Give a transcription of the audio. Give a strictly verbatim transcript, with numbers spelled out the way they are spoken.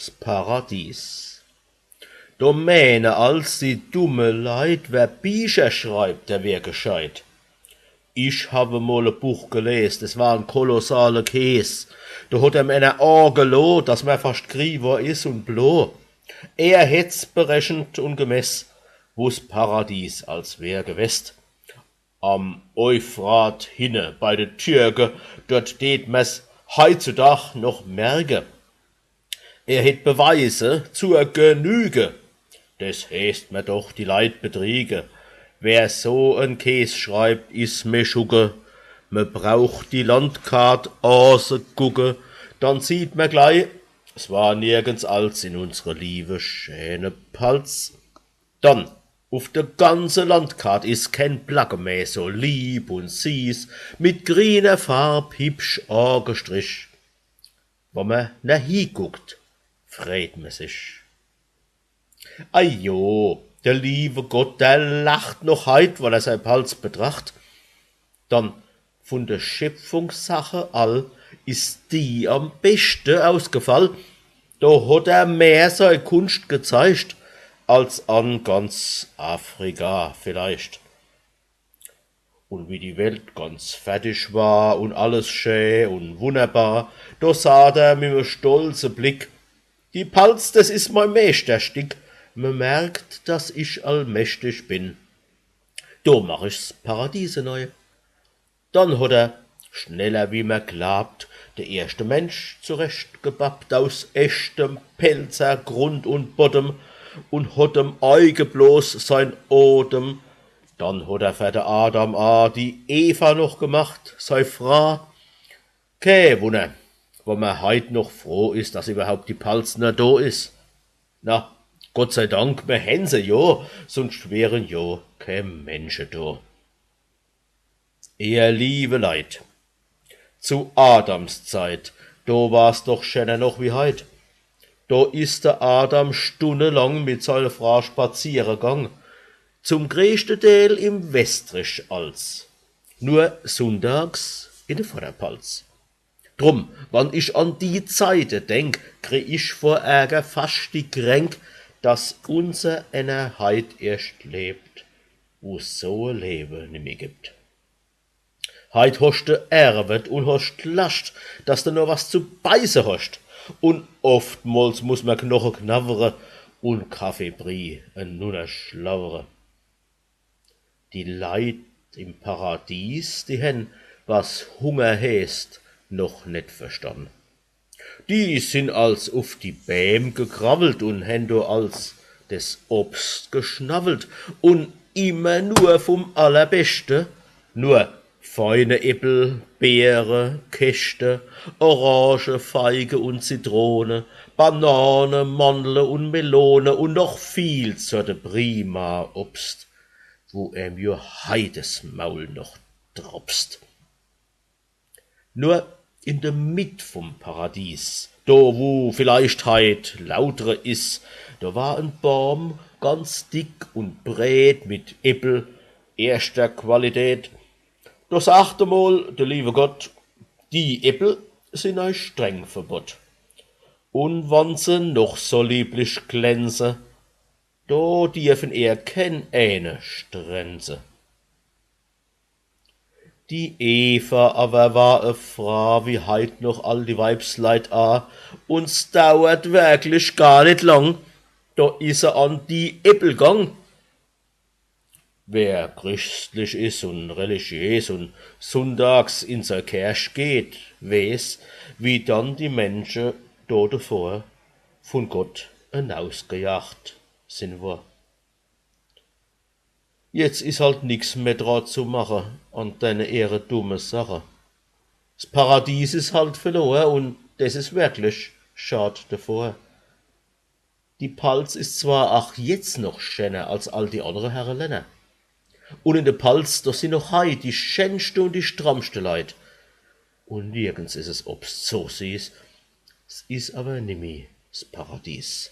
's Paradies. Do mähne als die dumme Leit, wer Bicher schreibt, der wär gescheit. Ich hab emol e Buch geles, des war en kolossale Kees. Do hot em ener aagelo, dass mer fascht grie wor is un blo. Er hätt's berechent un gemess, wo's Paradies als wär gewest. Am Euphrat hinne bei de Türke, dort deet mer's heitzudag noch merke. Er hätt Beweise zur Genüge. Des heeßt mer doch die Leit betriege. Wer so en Kees schreibt, is Meschugge. Me braucht die Landkart asegucke, dann sieht mer glei, s war nirgends als in unsre liewe schäne Palz. Dann, uf de ganze Landkart is keen Placke mehr so lieb un sieß, mit griener Farb hibsch agestrich. Wann mer na hieguckt, freet mer sich. Ei jo, der liewe Gott, der lacht noch heit, wann er sei Palz betracht. Dann, vun de Schöpfungssache all is die am beschte ausgefall. Do hot er mehr sei Kunscht gezeigt als an ganz Afrika vielleicht. Un wie die Welt ganz fertig war un alles schä un wunnerbar, do saht er mit me stolze Blick: Die Palz, des is mei Meeschterstick. Me merkt, dass ich allmächtig bin. Do mach ich's Paradies nei. Dann hot er, schneller wie mer glaabt, de erschte Mensch zurechtgebappt aus echtem Pälzer Grund un Boddem un hot em eigeblos sein Odem. Dann hot er fer de Adam a die Eva noch gemacht, sei Fra. Kee Wunner, wann mer heit noch froh is, dass iwwerhaupt die Palz na do is. Na, Gott sei Dank, mer hän se jo, sunscht wären jo kee Mensche do. Ihr liewe Leit, zu Adams Zeit, do war's doch schäner noch wie heit. Do is de Adam stunnelang mit seiner Fra spaziere gang, zum greeschte Deel im Westrich als, nur sunndags in de Vorderpalz. Drum, wann ich an die Zeite denk, krie ich vor Ärger fascht die Kränk, dass unserenner heit erscht lebt, wo so e Lewe nimmi gibt. Heit hoscht de Erwet un hoscht Lascht, dass de noch was zu beiße hoscht. Un oftmols muss mer Knoche knawwere un Kaffeebrie enunner schlawwere. Die Leit im Paradies, die hän, was Hunger heeßt, noch net verstann. Die sin als uf die Bääm gekrawwelt un hän do als des Obst geschnawwelt un immer nur vum Allerbeschte, nur feine Äppel, Beere, Keschte, Orange, Feige un Zitrone, Banane, Mandle un Melone un noch viel Sorte prima Obst, wo em jo heit des Maul noch dropst. Nur in de Mitt vum Paradies, do wo vielleicht heit Lautre is, do war en Baam ganz dick un breet mit Äppel erschter Qualität. Do sacht emol de liewe Gott: Die Äppel sin eich streng verbott. Un wann se noch so lieblich glänze, do dierfen ehr kenn eene strenze. Die Eva awwer war e Fra wie heit noch all die Weibsleit a, un s dauert werklich gar net lang, do is se an die Äppel gang. Wer christlich is un religiös un sunndags in sei Kerch geht, weeß, wie dann die Mensche do devor vun Gott enausgejacht sin wor. Jetzt is halt nix mehr dra zu mache an denne ehre dumme Sache. S Paradies is halt verlor un des is werklich schad devor. Die Palz is zwar ach jetzt noch schänner als all die annere Herre Länner. Un in de Palz, do sin noch heit die schänschte un die strammschte Leit. Un nirgends is es Obst so sieß. S is awwer nimmi s Paradies.